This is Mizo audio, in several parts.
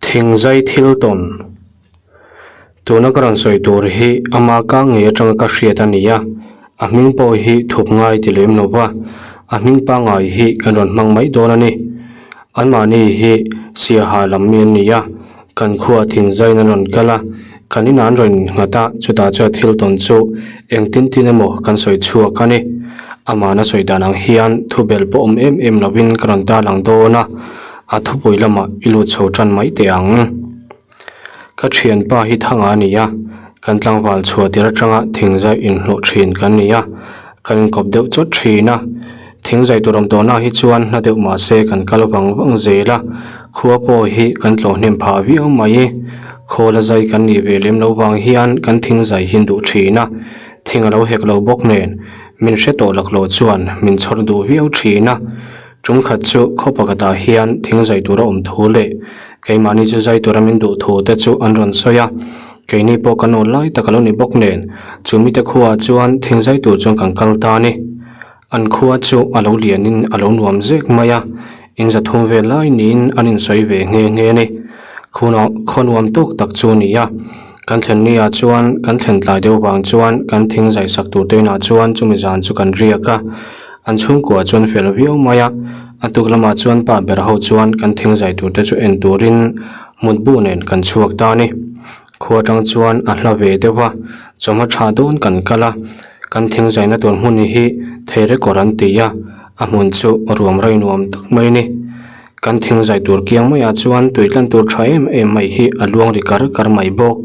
Thingzai thil tawn. Tuna ka rawn sawi tur hi ama ka ngei atanga ka hriat a ni a, a hming pawh hi thup ngai ti lem lo va, a hming pangngai hi kan rawn hmang mai dawn a ni. Anmahni hi Siaha lam mi an ni a, kan khua thingzaiin an rawn kal a, kan inah an rawn innghat a, chutah chuan thil tawn chu engtin tin emaw kan sawi chhuak a ni. Amahna sawi dan ang hian thubelh pawh awm em em lovin ka rawn tarlang dawn a. A thupui lamah i lut chho tan mai teh ang. Ka thianpa hi thanga a ni a, kan tlangval chhuah tir atanga thingzai inhlawh thin kan ni a, kan inkawp deuh chawt thin a. Thingzai tur awm tawhna hi chuan hla deuh mah se kan kal vang vang zel a, khua pawh hi kan tlawh hnem phah viau mai. Khawla zai kan nih ve lem lo vang hian kan thingzai hi duh thin a, thing a lo hek lo bawk nen min hre tawh laklawh chuan min chhawr duh viau thin a. Tum khat chu khaw pakhatah hian thing zai tura awm thu leh keimahni chu zai tura min duh thu te chu an rawn sawi a, keini pawh kan awn lai tak a lo ni bawk nen chu mite khuaah chuan thing zai tur chuan kan kal ta a ni. An khua chu a lo lianin a lo nuam zek mai a, in za thum vel lai niin an insawi ve nghe nghe a ni. Khaw nuam tawk tak chu a ni a, kan thlen ni ah chuan kan thlen tlai deuh vang chuan kan thing zai sak tur te inah chuan chumi zan chu kan riak a. An chhungkua chuan fel viau mai a, a tuk lamah chuan pa ber ho chuan kan thing zai tur te chu en turin mutbu nen kan chhuak ta a ni. Khua atang chuan a hla ve deuh a, chawhma tha dawn kan kal a, kan thing zaina tur hmun hi thei record an ti a, a hmun chu ruam rei nuam tak mai a ni. Kan thing zai tur kiang maiah chuan tui tlan tur tha em em mai hi a luang ri kar kar mai bawk.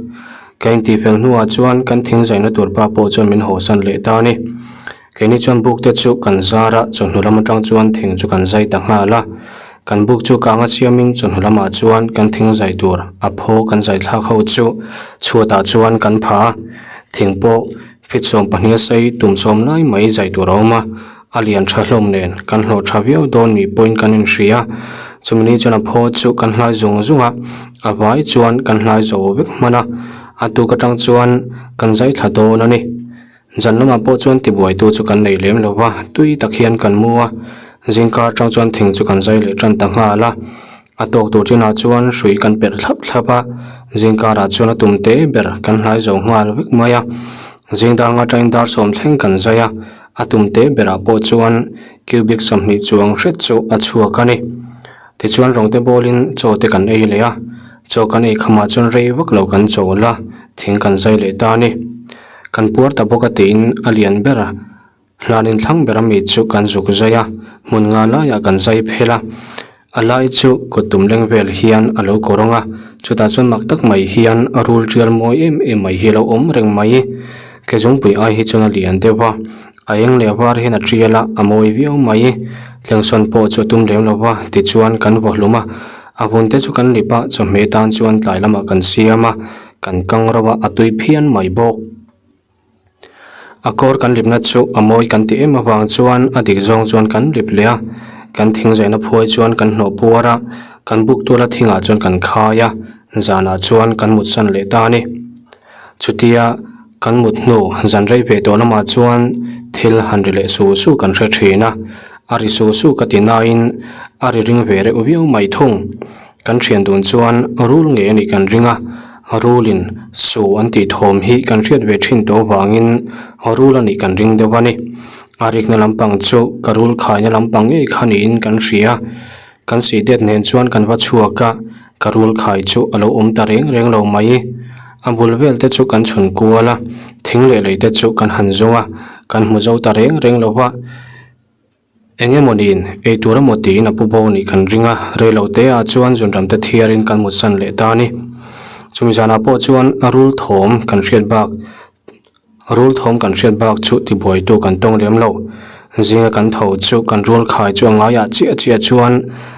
Ka intihfel hnuah chuan kan thing zaina tur pa pawh chuan min hawsan leh ta a ni. Keini chuan buk te chu kan zar a, chawhnu lam atang chuan thing chu kan zai ta nghal a. Kan buk chu kanga siamin chawhnu lamah chuan kan thing zai tur a phaw kan zai thlak ho chu chhuatah chuan kan pha a. Thing pawh feet 12 a sei tum sawm lai mai zai tur a awm a, a lian tha hlawm nen kan hlawh tha viau dawn ni pawhin kan inhria. Chumi ni chuan a phaw chu kan hlai zung zung a, a vai chuan kan hlai zo vek hman a, a tuk atang chuan kan zai thla dawn a ni. Zan lamah pawh chuan tibuaitu chu kan nei lem lo va, tui tak hian kan mu a, zingkar atang chuan thing chu kan zai leh tan ta nghal a. A tawk tur chinah chuan hrui kan perh thlap thlap a, zingkarah chuan a tum te ber kan hlai zo nghal vek mai a. Zingdar nga atangin dar sawm thleng kan zai a, a tum te berah pawh chuan cubic 20 chuang hret chu a chhuak a ni. Tichuan rawng te bawlin chaw te kan ei leh a, chaw kan ei khamah chuan rei vak lo kan chawl a, thing kan zai leh ta a ni. Kan puar ta bawk a tiin a lian ber a, hlan inthlang ber ami chu kan zuk zai a, hmun nga laiah kan zai phel a. A lai chu kut tum leng vel hian a lo kawrawng a, chutah chuan mak tak mai hian a rul tial mawi em em mai hi a lo awm reng mai. Ke zungpui ai hi chuan a lian deuh a, a eng leh var hian a tial a, a mawi viau mai. Thlengsawn pawh chu a tum lem lo va, tichuan kan vaw hlum a, a vun te chu kan lip a, chawhmeh tan chuan tlai lamah kan siam a. Kan kang rauh a, a tui phian mai bawk. A kawr kan lipna chu a mawi kan ti em avang chuan a dik zawng chuan kan lip leh a, kan thing zaihna phuai chuan kan hnawh puar a, kan buk tuala thingah chuan kan khai a, zanah chuan kan mut san leh ta a ni. Chutia kan mut hnu zan rei ve tawh lamah chuan thil han ri leh su su kan hre thin a, a ri su su ka ti nain a ri ring ve reuh viau mai thung. Kan thian dun chuan rul ngei a nih kan ring a, rulin su an tih thawm hi kan hriat ve thin tawh avangin rul a nih kan ring deuh a ni. A rikna lampang chu ka rul khaina lampang ngei kha niin kan hria. Kan sih det nen chuan kan va chhuak a, ka rul khai chu a lo awm ta reng reng lo mai. A bul vel te chu kan chhun kual a, thing leh lei te chu kan han zawng a, kan hmu zo ta reng reng lo va. Eng emaw niin, ei tur emaw tiin a pu bo nih kan ring a, rei lo te ah chuan zunram te thiarin kan mut san leh ta a ni. Chumi zanah pawh chuan a rul thawm kan hriat bak rul thawm kan hriat bak chu tibuaitu kan tawng lem lo. Zinga kan tho chu kan rul khai chu a ngaiah chiah chiah chuan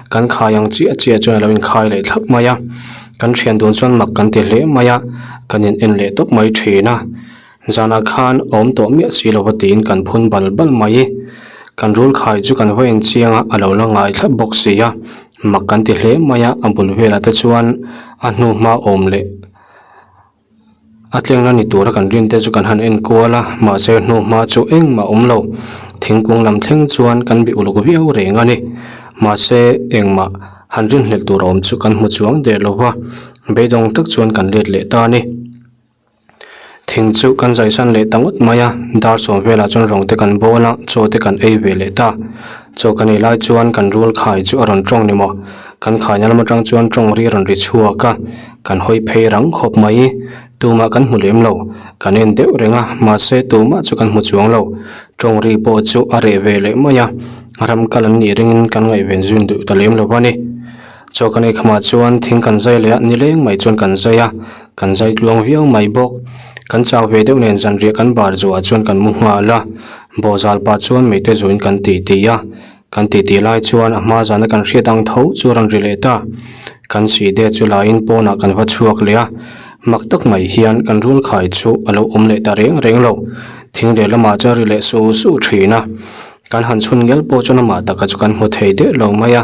kan khai ang chiah chiah chuan a lo inkhai leh thlap mai a. Kan thian dun chuan mak kan ti hle mai a, kan in en leh tawp mai thin a. Zanah khan awm tawh miah si lova tiin kan phun bal bal mai. Kan rul khai chu kan va inchiang a, a lo la ngai thlap bawk si a. Mak kan ti hle mai a, a bul velah te chuan a hnu hma awm leh a tlengna ni tura kan rin te chu kan han en kual a, mahse hnu hma chu engmah awm lo. Thingkung lam thleng chuan kan bih uluk viau reng a ni. Mahse engmah. Han rinhlelh tur awm chu kan hmu chuang der lo va, beidawng tak chuan kan let leh ta a ni. Thing chu kan zaisan leh ta ngawt mai a, dar sawm velah chuan rawng te kan bawl a, chaw te kan ei ve leh ta. Chaw kan ei lai chuan kan rul khai chu a rawn tawng ni maw? Kan khaina lam atang chuan tawng ri a rawn ri chhuak a, kan hawi phei rang khawp mai. Tumah kan hmu lem lo, kan en deuh reng a, mahse tumah chu kan hmu chuang lo. Tawng ri pawh chu a reh ve leh mai a, ram kal an nih ringin kan ngaihven zun duh ta lem lo a ni. Chaw kan ei khamah chuan thing kan zai leh a, nileng mai chuan kan zai a, kan zai tluang viau mai bawk. Kan chau ve deuh nen zanriah kan bar zuah chuan kan mu nghal a, bawhzal pah chuan meite zuin kan ti ti a. Kan ti ti lai chuan a hma zana kan hriat ang tho chu a rawn ri leh ta. Kan si det chu laiin pawnah kan va chhuak leh a, mak tak mai hian kan rul khai chu a lo awm leh ta reng reng lo. Thing lehlamah chuan ri leh su su thin a, kan han chhun ngel pawh chuan amah taka chu kan hmu thei deuh lo mai a.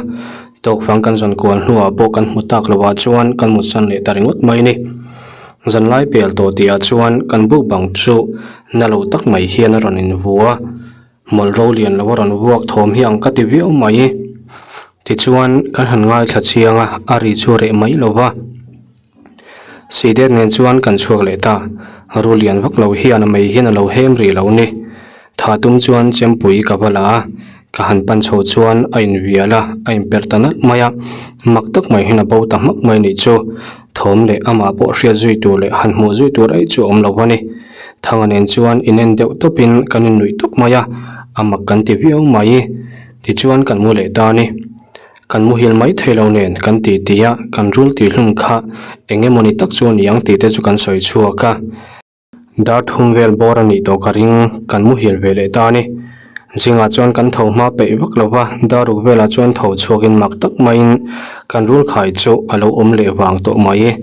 Tawkfang kan zawn kual hnuah pawh kan hmu tak lovah chuan kan mutsan leh ta ringawt mai a ni. Zanlai pel tawh tihah chuan kan buk bang chu na lo tak mai hian a rawn invu a, hmawlh ro lian lo a rawn vuak thawm hi ang ka ti viau mai. Tichuan kan han ngaithla chiang a, a ri chu a reh mai lo va. Sidet nen chuan kan chhuak leh ta, ru lian vak lo hian a mei hian a lo hem rih lo ni. Tha tum chuan chempui ka va la a, ka han pan chho chuan a invial a, a inperh ta nalh mai a, mak tak mai hian a bo ta hmak mai nih chu. Thawm leh amah pawh hriat zui tur leh han hmuh zui tur eih chu a awm lo a ni. Thanga nen chuan inen deuh tawpin kan innuih tawp mai a, a mak kan ti viau mai. Tichuan kan mu leh ta a ni. Kan muhil mai thei lo nen kan ti ti a, kan rul tih hlum kha eng emawni tak chu a ni ang tih te chu kan sawi chhuak a. Dar thum vel bawr a nih tawh ka ring, kan muhil ve leh ta a ni. Zingah chuan kan tho hma peih vak lo va, dar ruk velah chuan tho chhuakin mak tak maiin kan rul khai chu a lo awm leh vang tawh mai.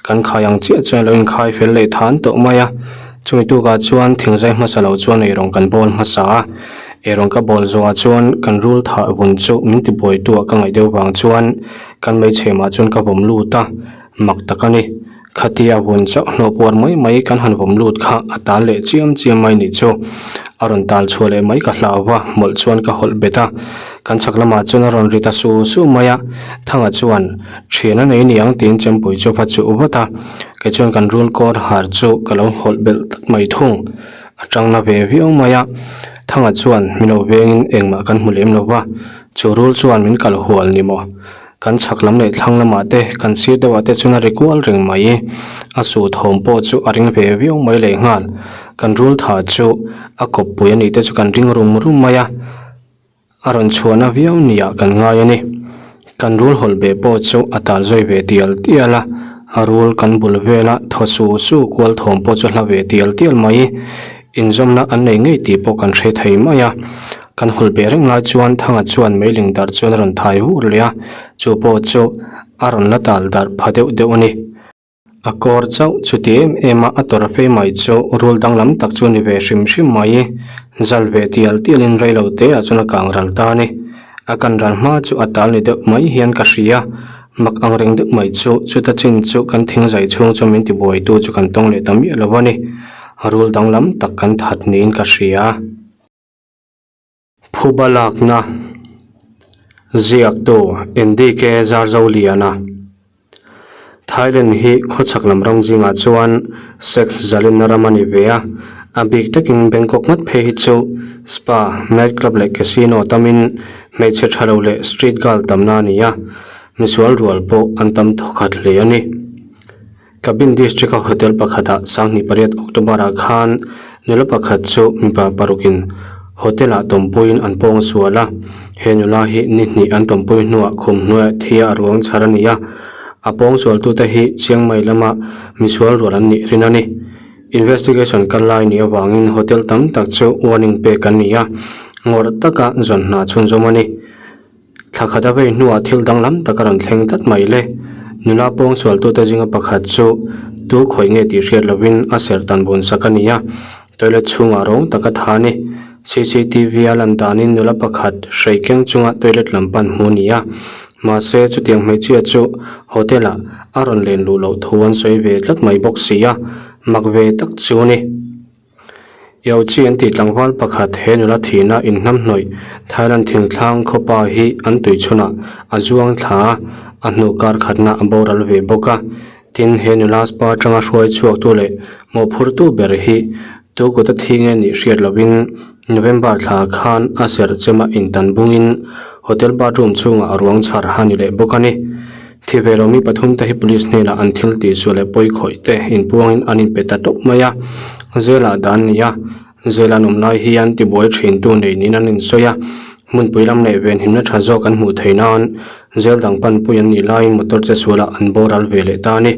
Kan khai ang chiah chuan a lo inkhai fel leh than tawh mai a. Chumi tukah chuan thingzai hmasa lo chuan eirawng kan bawl hmasa a. Eirawng ka bawl zawhah chuan kan rul thah vun chu min ti buaituah ka ngaih deuh vang chuan kan meichhemah chuan ka vawm lut a, mak tak a ni. Khatia vun chauh hnawh puar mai mai kan han vawm lut kha a tal leh chiam chiam mai nih chu. A rawn tal chhuah leh mai ka hlau va, hmawlh chuan ka hawlh bet a. Kan chhak lamah chuan a rawn ri ta su su mai a, Thanga chuan thian a nei niang tiin chempui chu va chuh vat a, kei chuan kan rul kawr har chu ka lo hawlh belh tak mai thung. A tangna ve viau mai a, Thanga chuan min lo vengin engmah kan hmu lem lo va, chu rul chuan min kal hual ni maw? Kan chhak lam leh thlang lamah te, kan sir deuhah te chuan a ri kual reng mai. A suh thawm pawh chu a ring ve viau mai lehnghal. Kan rul tha chu a kawppui a nih te chu kan ring rum rum mai a. A rawn chhuahna viau niah kan ngai a ni. Kan rul hawlh beh pawh chu a tal zui ve tial tial a, a rul kan bul vela thaw su su kual thawm pawh chu hla ve tial tial mai. Inzawmna an nei ngei tih pawh kan hre thei mai a. Kan hawlh beh reng lai chuan Thanga chuan meiling darh chuan a rawn thai vur leh a, chu pawh chu a rawn la tal darh pha deuh deuh a ni. A kawr chauh chuti em em a, a tawrh phei mai chu rul danglam tak chu ni ve hrim hrim mai. Zal ve tial tial in rei lo te ah chuan a kang ral ta a ni. A kan ral hma chu a tal ni deuh mai hian ka hria. Mak ang reng deuh mai chu chuta chin chu kan thing zai chhung chu min ti buaitu chu kan tawng leh ta miah lo a ni. Rul danglam tak kan that niin ka hria. Phuba lakna ziaktu NDK Zarzoliana Thailand hi khawchhak lam ram zingah chuan sex zalenna ram a ni ve a, a bik takin Bangkok ngat phei hi chu spa, night club leh casino tamin hmeichhe tha lo leh street girl tamna a ni a, misual rual pawh an tam thawkhat hle a ni. Kabin District a hotel pakhatah 28 October-ah khan nula pakhat chu mipa parukin hotel-ah tawmpuiin an pawng sual a. He nula hi ni hnih an tawmpui hnuah khum hnuaiah thia a ruang chhar a ni a. A pawng sualtute hi Chiang Mai lama misual rual an nih rin a ni. Investigation kal lai nih avangin hotel tam tak chu warning pek an ni a, ngawrh taka zawn hna chhunzawm a ni. Thla khat a vei hnuah thil danglam tak a rawn thleng tlat mai le. Nula pawng sualtute zinga pakhat chu tu khawih nge tih hriat lovin a serh tan bun sak a ni a, toilet chhungah rawng tak a tha a ni. CCTV a lan danin nula pakhat hrei keng chunga toilet lam pan hmu a ni a, mahse chutiang hmeichhia chu hotel ah a rawn len luh loh thu an sawi ve tlat mai bawk si a, mak ve tak chu a ni. Yauchi an tih tlangval pakhat he nula thihna inhnamhnawih Thailand thingthlang khawpa hi an tui chhunah a zuang thla a. A hnu kar khatna a boral ve bawk a. Tin, he nula spa atanga hruai chhuaktu leh mawhphurtu ber hi tu kuta thi nge nih hriat lovin November thla khan a serh chema intan bungin hotel bathroom chhungah a ruang chhar a ni leh bawk a ni. Thi ve lo mi pathum te hi police hnenah an thil tih sual leh pawi khawih te inpuangin an inpe ta tawp mai a. Zela dan ni a, Zela an awm lai hian tibuai thintu nei niin an insawi a, hmunpui lam leh venhimna tha zawk an hmuh theih nan Zel dang panpui an nih laiin motor che sualah an boral ve leh ta a ni.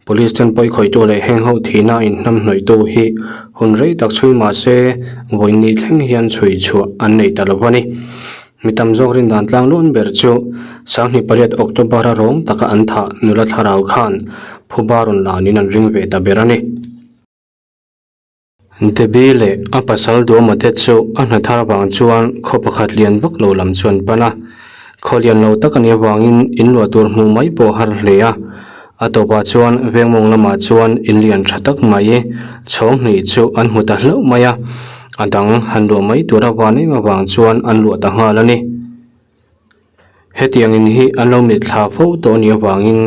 Police ten pawi khawihtu leh heng ho thihna inhnamhnawihtu hi hun rei tak chhui mah se vawiin ni thleng hian chhui chhuah an nei ta lo a ni. Mi tam zawk rindan tlang luan ber chu 18 October a rawng taka an thah nula thlarau khan phuba rawn lanin an ring ve ta ber a ni. Debbie leh a pasal Duama te chu a hna thar vang chuan khaw pakhat lian vak lo lam chu an pan a. Khaw lian lo tak a nih avangin in luah tur hmuh mai pawh a har hle a. A tawpah chuan vengmawng lamah chuan in lian tha tak mai chhawng hnih chu an hmu ta hlauh mai a. A dang han luah mai tur a van em avang chuan an luah ta nghal a ni. Hetiang in hi an lo mitthla fo tawh anih avangin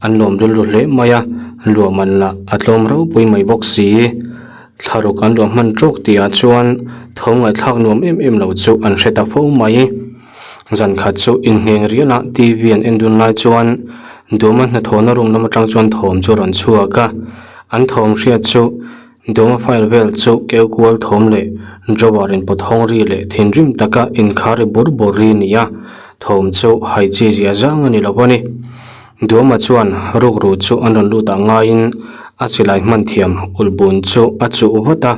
an lawm rilru hle mai a, luah man lah a tlawm ropui mai bawk si. Thlaruk an luah hman tawk tih ah chuan tho ngaihthlak nuam em em lo chu an hre ta fo mai. Zan khat chu inngheng rial a T_V an en dun lai chuan Duma hnathawhna room lam atang chuan thawm chu a rawn chhuak a, an thawm hriat chu Duma file vel chu keu kual thawm leh drawer inpawt hawng ri leh thinrim taka inkhar ri bur bur ri a ni a, thawm chu hai chi zia zang a ni lo a ni. Duma chuan rukru chu an rawn lut ah ngaiin a silai hman thiam ulh bun chu a chuh vat a,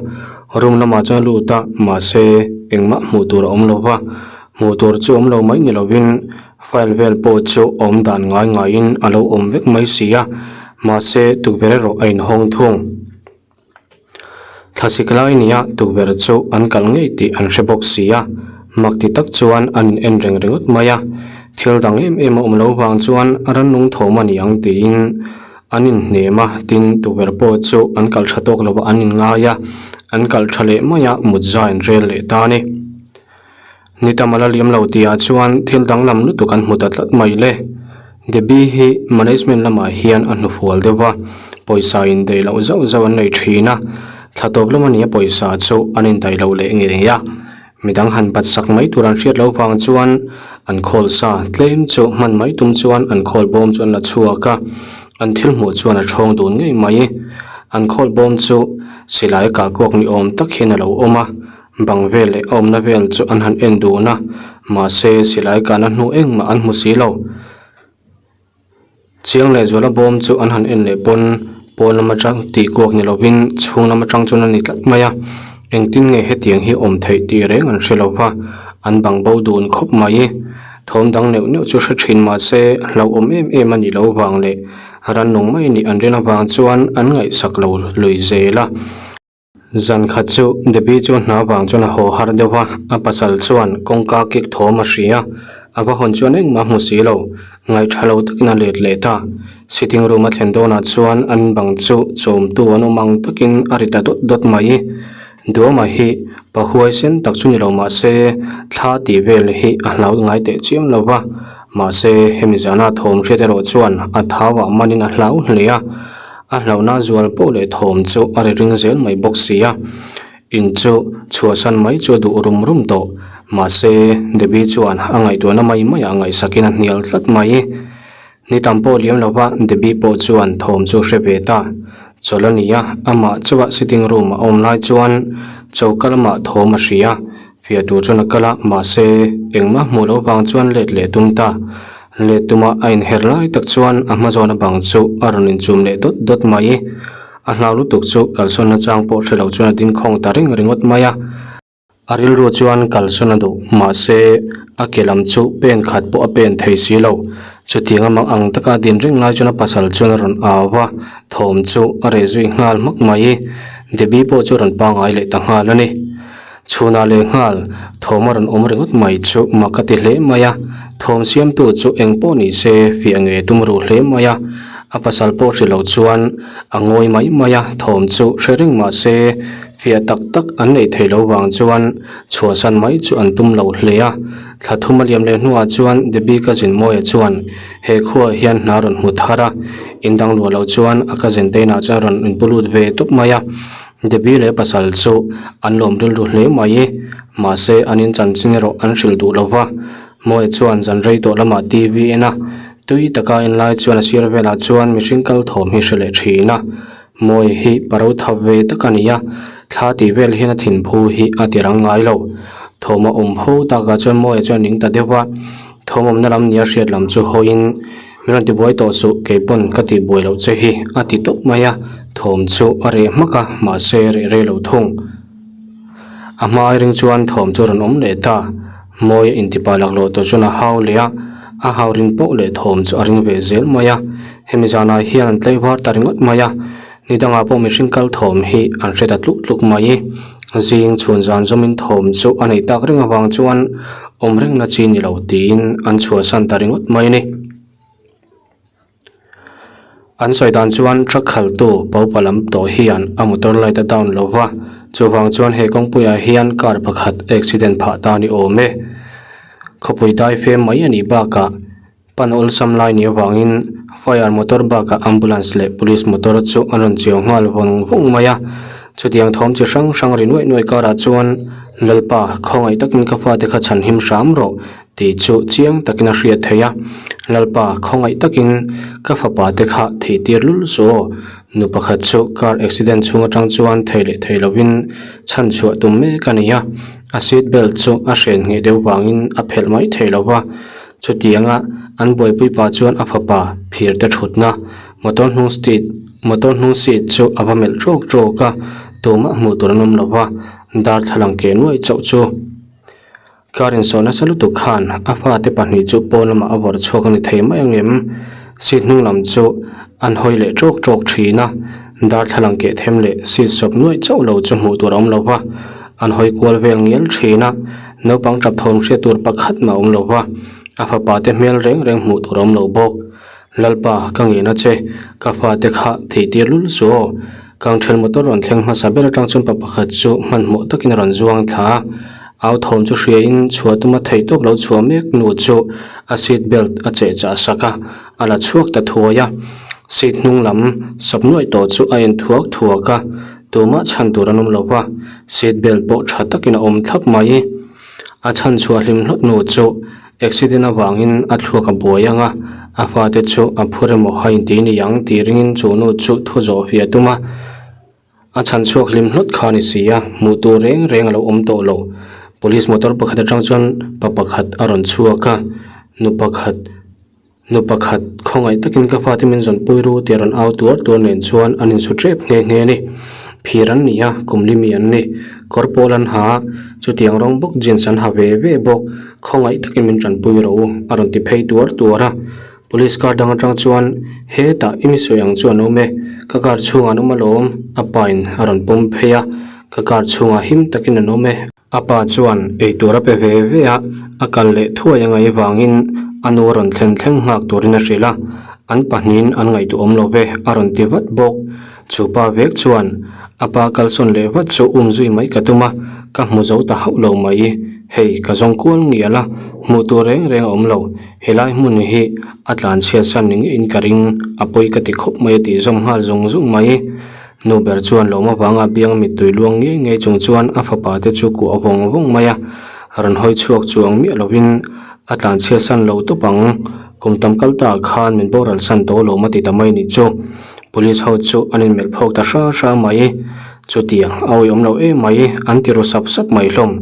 room lamah chuan a lut a, mahse engmah hmuh tur a awm lo va, hmuh tur chu awm lo mai ni lovin file vel pawh chu awm dan ngai ngaiin a lo awm vek mai si a, mahse tukverh erawh a inhawng thung. Thlasik lai nia tukverh chu an kal ngei tih an hre bawk si a, mak ti tak chuan an in en reng ringawt mai a, thil dang em em a awm lo vang chuan rannung thawm a ni ang tiin an inhnem a, tin tukverh pawh chu an kalh tha tawk lo a an inngai a, an kalh tha leh mai a, mut zai an rel leh ta a ni. Ni tam a la liam lo tihah chuan thil danglam lutuk an hmu ta tlat mai le. Debbie hi management lamah hian a hnufual deuh va, pawisa indaih loh zauh zauh an nei thin a, thla tawp lam ania pawisa chu an indaih loh leh ngei a. Midang han bat sak mai tur an hriat loh vang chuan an khawl sa tlem chu hman mai tum chuan an khawl bawm chu an la chhuak a, an thil hmuh chuan a thawng dun ngei mai. An khawl bawm chu silai kah kuak ni awm tak hian a lo awm a. Bang vel leh a awmna vel chu an han en dun a, mahse silai kahna hnu engmah an hmu si lo. Chiang leh zuala bawm chu an han en leh pawn pawn lam atang tih kuak ni lovin chhung lam atang chuan a ni tlat mai a, engtin nge hetiang hi awm theih tih reng an hre lo va, an bang bo dun khawp mai. Thawm dang neuh neuh chu hre thin mahse hlauhawm em em a nih loh vang leh rannung mai nih an rin avang chuan an ngaihsak lo lui zel a. Zan khat chu Debbie chu hna vang chuan a haw har deuh a, a pasal chuan kawngka kik thawm a hria a, a va hawn chuan engmah a hmu si lo, ngaihṭha lo takin a let leh ta. Sitting room a thlen dawnah chuan an bang chu chawmtu an awm ang takin a ri ta dawt dawt mai. Duama hi pa huaisen tak chu ni lo mah se thla tih vel hi a hlau ngai teh chiam lo va, mahse hemi zana thawm hriat erawh chuan a thauah manin a hlau hle a. A hlauhna zual poh leh thawm chu a ri ring zel mai bawk si a, in chu chhuahsan mai chu a duh rum rum tawh. Mahse, Debbie chuan a ngaihtuahna mai maiah ngaihsakin a hnial tlat mai. Ni tam pawh liam lova Debbie pawh chuan thawm chu hre ve ta. Chawlh a ni a, amah chauha sitting room a awm lai chuan choka lamah thawm a hria. Fiah tur chuan a kal a, mahse, engmah hmuh loh vang chuan let leh tum ta. Let tuma a inher lai tak chuan a hma zawna bang chu a rawn inchum leh dawt dawt mai. A hlau lutuk chu kalsawn nachang pawh hre lo chuan a ding khawng ta reng ringawt mai a. A rilru chuan kalsawn a duh, mahse, a ke lam chu pen khat pawh a pen thei si lo. Chutiang a mak ang taka a din reng lai chuan a pasal chuan a rawn au a, thawm chu a reh zui nghal hmak mai. Debbie pawh chu a rawn pangngai leh ta nghal a ni. Chhunah leh nghal thawm a rawn awm ringawt mai chu mak ka ti hle mai a, thawm siamtu chu eng pawh ni se fiah nge tum ruh hle mai a. A pasal pawh hrilh loh chuan a ngawi mai mai a, thawm chu hre reng mah se fiah tak tak an neih theih loh vang chuan chhuahsan mai chu an tum lo hle a. Thla thum a liam leh hnuah chuan Debbie cousin Mawia chuan he khuaah hian hna rawn hmu thar a, in dang luah loh chuan a cousin te inah chuan rawn inpu lut ve tawp mai a. Debbie leh pasal chu an lawm rilru hle mai, mahse an in chanchin erawh an hrilh duh lo va. Mawia chuan zan rei tawh lamah TV en a, tui taka en lai chuan a sir velah chuan mihring kal thawm hi hre leh thin a. Mawia hi paro thap ve tak a ni a, thla tih vel hian a thinphu hi a ti rang ngai lo. Thawm a awm ho takah chuan Mawia chuan a ning ta deuh a, thawm awmna lam nia hriat lam chu hawiin, Min rawn tibuai tawh suh, keipawn ka tihbuai loh che hi a ti tawp mai a, thawm chu a reh hmak a, mahse reh rei lo thung. A hma ring chuan thawm chu a rawn awm leh ta. Mawia intipa laklawh tawh chuan a hau leh a, a hau ring poh leh thawm chu a ring ve zel mai a. Hemi zanah hian an tlaivar ta ringawt mai a, ni dangah pawh mihring kal thawm hi an hre ta tluk tluk mai. Zing chhun zan zawmin thawm chu a neih tak reng avang chuan awm rengna chi ni lo tiin an chhuahsan ta ringawt mai a ni. An sawi dan chuan truck khaltu Paupa lam tawh hian a motor light a down lo va, chuvang chuan he kawngpuiah hian car pakhat accident phah ta ni awm e. Khawpui dai fem mai a nih bakah pan awlsam lai ni avangin fire motor bakah ambulance leh police motor chu an rawn chiau nghal vawng vawng mai a. Chutiang thawm chi hrang hrang ri nuaih nuaih karah chuan Lalpa khawngaih takin ka fate kha chhanhim hram rawh tih chu chiang takin a hriat theih a, Lalpa khawngaih takin ka fapa te kha thih tir lul suh aw, nu pakhat chu car accident chhung atang chuan thei leh thei lovin chhan chhuah tum mek a ni a, a seat belt chu a hren ngheh deuh vangin a phelh mai thei lo va, chutianga an buaipui pah chuan a fapa phir te thutna motor hnung seat motor hnung seat chu a va melh tawk tawk a, tumah hmuh tur an awm lo va, darthlalang ke nuaih chauh chu. Car insawh nasa lutuk khan a fate pahnih chu pawn lamah a vawrh chhuak a ni thei mai ang em? Seat hnung lam chu an hawi leh tawk tawk thin a, darthlalang keh them leh seat sawp nuaih chauh lo chu hmuh tur a awm lo va, an hawi kual vel ngial thin a, naupang tap thawm hriat tur pakhat mah a awm lo va, a fapa te hmel reng reng hmuh tur a awm lo bawk. Lalpa, ka ngena che, ka fate kha thih tir lul suh aw. Kangṭhel motor rawn thleng hmasa ber aṭang chuan pa pakhat chu hmanhmawh takin a rawn zuang thla a. Au thawm chu hriain chhuah tuma theihtawp lo chhuah mek nu chu a seat belt a cheh chah sak a, a la chhuak ta thuai a. Seat hnung lam sawp nuaih tawh chu a en thuak thuak a, tumah chhan tur an awm lo va, seat belt pawh ṭha takin a awm thlap mai. A chhan chhuah hlim hlawt nu chu Accident avangin a thluak a buai ang a, a fate chu a phur emaw ha inti ni ang tih ringin chu nu chu thu zawh fih a tum a. A chhan chhuak hlim hlawt kha a ni si a, hmuh tur reng reng a lo awm tawh lo. Police motor pakhat atang chuan pa pakhat a rawn chhuak a, nu pakhat nu pakhat khawngaih takin ka fate min zawn pui ru tih a rawn au tuar tuar nen chuan an insu tep nghe nghe a ni. Phir an ni a, kum li mi an ni. Kawr pawl an ha a, chutiang rawng bawk jeans an ha ve ve bawk. Khawngaih takin min tanpui rawh u a rawn ti phei tuar tuar a. Police car dang atang chuan hetah i mi sawi ang chu an awm e, ka car chhungah an awm alawm a pa in a rawn pawm phei a, ka car chhungah him takin an awm e. A pa chuan eitur a pe ve ve a, a kal leh thuai a ngaih vangin a nu a rawn thlen thleng nghak turin a hrilh a, an pahnihin an ngaihtuah awm lo ve a rawn ti vat bawk. Chu pa vek chuan a pa kalsawn leh vat chu um zui mai ka tum a, ka hmu zo ta hauh lo mai. Hei ka zawng kual ngial a, hmuh tur reng reng a awm lo. Helai hmun hi a tlanchhiat san ni ngeiin ka ring, a pawi ka ti khawp mai a tih zawm nghal zung zung mai. Nu ber chuan lawm avanga biang mittui luang ngei ngei chung chuan a fapa te chu kuah vawng vawng mai a, rawn hawi chhuak chuang miah lovin a tlanchhiat san lo tawp ang. Kum tam kal ta khan min boral san tawh lo a ti ta mai nih chu. Police ho chu an inmelh phawk ta hra hra mai. Chutiang a awihawm lo em mai an ti ru sap sap mai hlawm.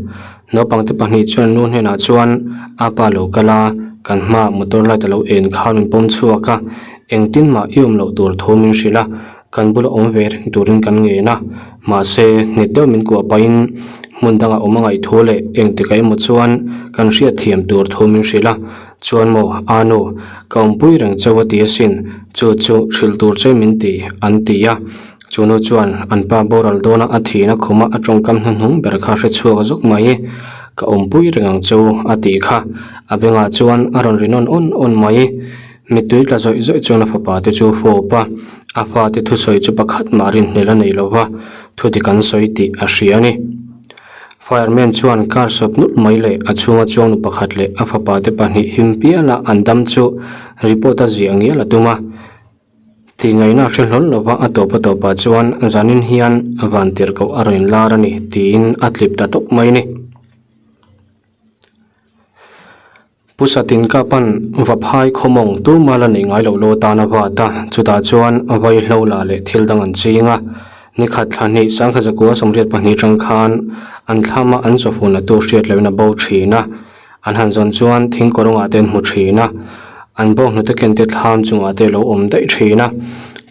Naupang te pahnih chuan nu hnenah chuan a pa lo kal a, kan hmaah motor light a lo en khan min pawm chhuak a, engtin mah i awm loh tur thu min hrilh a, Kan bula awm ve reng turin kan ngen a, mahse nghet deuh min kuah pahin hmun dangah awm a ngaih thu leh engtikah emaw chuan kan hriatthiam tur thu min hrilh a, chuan maw a nu, ka awmpui reng chauh a ti asin, chu chu hrilh tur che min ti an ti a. Chu nu chuan an pa boral dawna a thihna khuma a tawngkam hnuhnung ber kha hre chhuak zawk mai, ka awmpui reng ang cheu a tih kha a bengah chuan a rawn ri nawn awn awn mai. Mittui tla zawih zawih chuan a fapa te chu a fawp a, a fate thusawi chu pakhat mah rinhlelh a nei lo va, thu dik an sawi tih a hria a ni. Fireman chuan car sawp nulh mai leh a chhunga chuang nu pakhat leh a fapa te pahnih him piala an dam chu report a ziah ngial a tum a. Tihngaihna a hre hlawl lo va, a tawp a tawpah chuan zanin hian vantirhkoh a rawn inlar a ni tiin a tlip ta tawp mai a ni. Pu Satin Kapan Vaphai khawmawng tuma la neih ngai loh lo atan a vat a, chutah chuan vaihlo la leh thil dang an ching a. Nikhat thla hnih sangkhat zakua 82 tang khan an thlama an chawfun la tu hriat lohin a bo thin a. An han zawn chuan thing kawrawngah te an hmu thin a, an bawk hnute ken te thlam chungah te a lo awm daih thin a.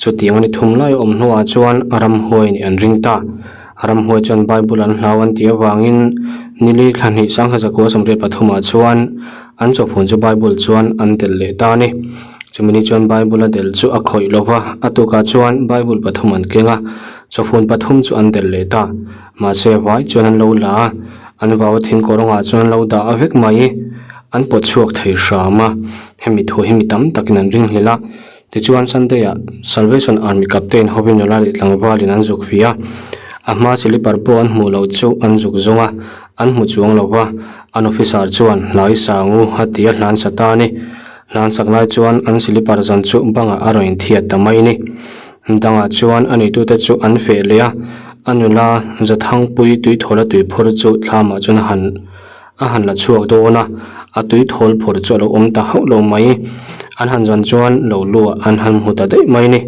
Chutiang a ni thum lai a awm hnuah chuan ramhuai nih an ring ta. Ramhuai chuan Bible an hlau an tih avangin nili thla hnih sangha zakua 83 ah chuan an chawphun chu Bible chuan an telh leh ta a ni. Chumi ni chuan Bible a delh chu a khawih lo va, a tukah chuan Bible pathum an keng a, chawphun pathum chu an delh leh ta. Mahse vai chuan an lo la a, an vau a thing kawrawngah chuan an lo dah a vek mai. An pawt chhuak thei hram a, hemi thu hi mi tam takin an ringhlel a. Tichuan Sunday-ah Salvation Army Captain hovin nula leh tlangvalin an zuk fih a, a hma silipar pawh an hmuh loh chu an zuk zawng a, an hmu chuang lo va, an officer chuan hlai sangu a ti a hlan sa ta a ni. Hlan sak lai chuan an silipar zan chu bangah a rawn inthiat ta mai a ni. Dangah chuan a neitute chu an feh leh a, a nula Zathangpui tuithawla tuiphur chu thlamah chuan a han A han la chhuak dawn a, a tui thawl phur chu a lo awm ta hauh lo mai. An han zawn chuan lo luah an han hmu ta daih mai ni.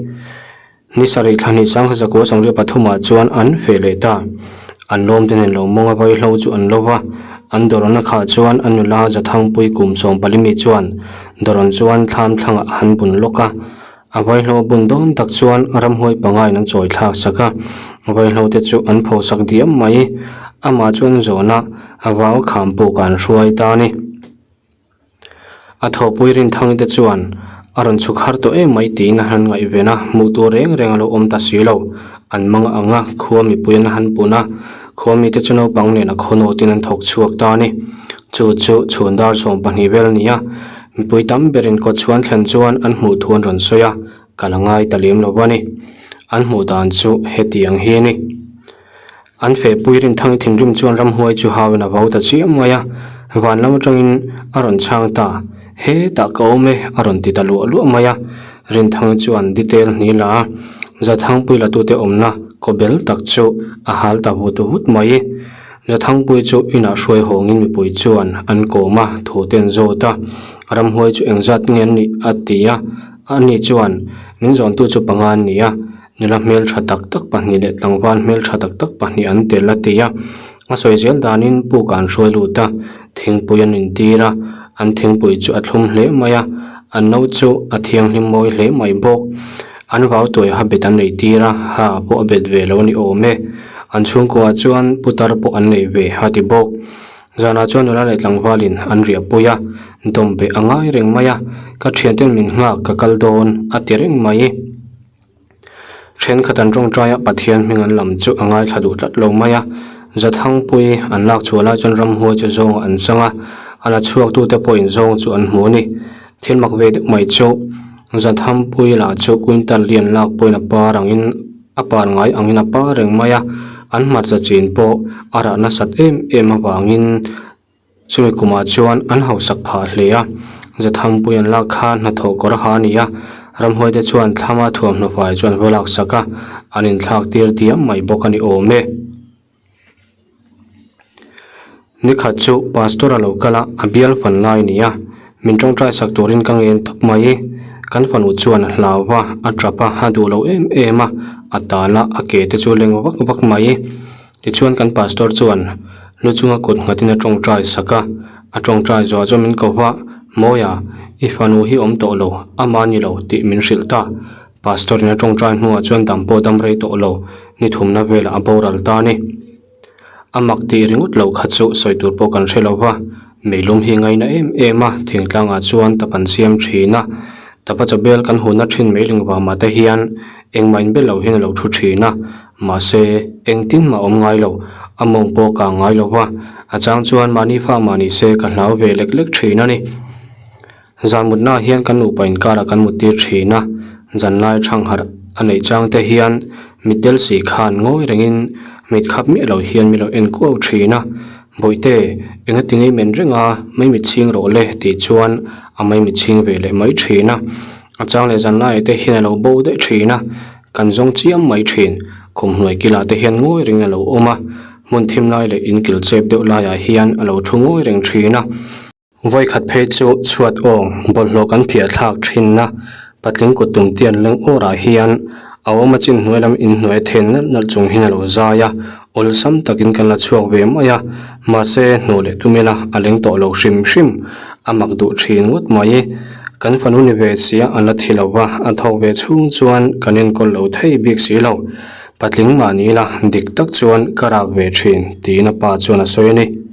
Ni sarih thla hnih sangha zakua sawmriat pathumah chuan an feh leh ta. An lawm te nen lo mawnga vaihlo chu an lo va, an dawrna khah chuan a nula Zathangpui kum sawmpalimi chuan dawrawn chuan thlam thlangah a han bun lawk a. A vaihlo bun dawn tak chuan ramhuai pangain an chawi thlak sak a, vaihlo te chu an pho sak diam mai. Amah chuan zawhna a vau kham puk an hruai ta a ni. A thawhpui Rinthang te chuan a rawn chhuk har tawh em mai tiin a han ngaihven a, hmuh tur reng reng a lo awm ta si lo. An mang ang a, khua mipui an han pun a, khua mite chu naupang nen a khaw nawtin an thawk chhuak ta a ni. Chu chu chhun dar 12 vel a ni a. Mipui tam berin kawt chhuan thlen chuan an hmuh thu an rawn sawi a, ka la ngai ta lem lo a ni. An hmuh dan chu hetiang hi a ni. An fehpui Rinthang thinrim chuan ramhuai chu hauin a vau ta chiam mai a, van lam atangin a rawn chhang ta, Hetah ka awm e a rawn ti ta luah luah mai a. Rinthang chuan detail hni la a, Zathangpui latute awmna kawbel tak chu a hal ta vut vut mai. Zathangpui chu inah hruai hawngin mipui chuan an kawm a, thu te an zawt a, ramhuai chu engzat nge an nih a ti a, ani chuan min zawntu chu panga an ni a, nula hmeltha tak tak pahnih leh tlangval hmeltha tak tak pahnih an tel a ti a, a sawi zel danin puk an hruai lut a, thingpui an intir a, an thingpui chu a thlum hle mai a, an no chu a thianghlim mawi hle mai bawk, an vau tuai ha bet an nei tir a, ha pawh a bet ve lo a ni awm e. An chhungkuaah chuan putar pawh an nei ve a ti bawk. Zanah chuan nula leh tlangvalin an riahpui a, dawm beh a ngai reng mai a, ka thianten min nghak ka kal dawn a ti reng mai. Thenkhat an tawngtai a, Pathian hming an lam chu a ngaithla duh tlat lo mai a. Zathangpui an lak chhuah lai chuan ramhuai chu zawngah an chang a, a la chhuaktute pawhin zawng chu an hmu a ni. Thil mak ve deuh mai chu Zathampui lah chu quintal lian lak pawhin a par angin A par ngai angin a par reng mai a, an hmarcha chin pawh a rah nasat em em avangin chumi kumah chuan an hausak phah hle a. Zathangpui an lak khan hnathawh kawr a ha a ni a, ramhuai te chuan thlama thuamhnaw fai chu an va laksak a, an inthlak tir diam mai bawk a ni awm e. Nikhat chu pastor a lo kal a, a bial fan lai a ni a, min tawngtai sak turin ka ngen tawp mai. Kan fanu chuan a hlau va, a tap a, a duh lo em em a, a tal a, a ke te chu a leng vak vak mai. Tichuan kan pastor chuan lu chunga kut nghatin a tawngtai sak a, a tawngtai zuah chuan min ko va, Mawia, i fanu hi awm tawh lo, amah ni lo tih min hrilh ta. Pastor in a tawngtai hnuah chuan dam pawh dam rei tawh lo, ni thumna velah a boral ta a ni. A mak tih ringawt loh kha chu sawi tur pawh kan hre lo va, meilum hi ngaina em em a, thingtlangah chuan tap an siam thin a, tapa chawbel kan hunna thin meiling vamah te hian engmah inbel lo hian a lo thu thin a, mahse engtin mah awm ngai lo, a mawng pawh kang ngai lo va, a chang chuan mahni fa mah ni se ka hlau ve lek lek thin a ni. Zan mutnaah hian kan nupa inkarah kan muttir thin a, zanlai thangharh a neih chang te hian mitdel si khan ngawi rengin mit khap miah lo hian min lo en kuau thin a, Bawihte, enga ti ngei men reng a, mai mit chhing rawh le tih chuan a mai mit chhing ve leh mai thin a, a chang leh zanlaiah te hian a lo bo daih thin a, kan zawng chiam mai thin, khum hnuai kilah te hian ngawi rengin a lo awm a, hmun thim lai leh inkil chep deuh laiah hian a lo thu ngawi reng thin a. Vawikhat phei chu chhuat awng bawlhhlawh kan phiah thlak thinna patling kut tum tian leng awrah hian a awm a chin hnuai lam inhnuai a then nalh nalh chung hian a lo zai a, awlsam takin kan la chhuak ve mai a, mahse hnuh leh tum ila a leng tawh lo hrim hrim, a mak duh thin ngawt mai. Kan fanu ni ve sia a la thi lo va, a thawk ve chhung chuan kan enkawl lo thei bik si lo. Patling mahni ila dik tak chuan ka rap ve thin tiin a pa chuan a sawi a ni.